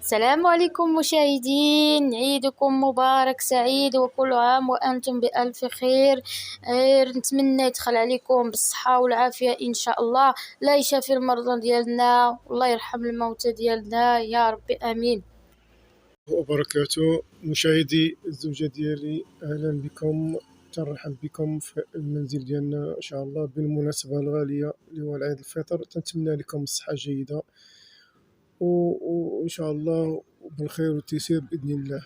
السلام عليكم مشاهدين، عيدكم مبارك سعيد وكل عام وأنتم بألف خير. غير نتمنى يدخل عليكم بالصحة والعافية إن شاء الله. لا يشافي المرضى ديالنا والله يرحم الموتى ديالنا يا ربي آمين. وبركاته مشاهدي الزوجة ديالي، أهلا بكم، ترحب بكم في المنزل ديالنا إن شاء الله بالمناسبة الغالية اللي هو العيد الفطر. تنتمنى لكم الصحة جيدة وإن شاء الله بالخير والتيسير بإذن الله.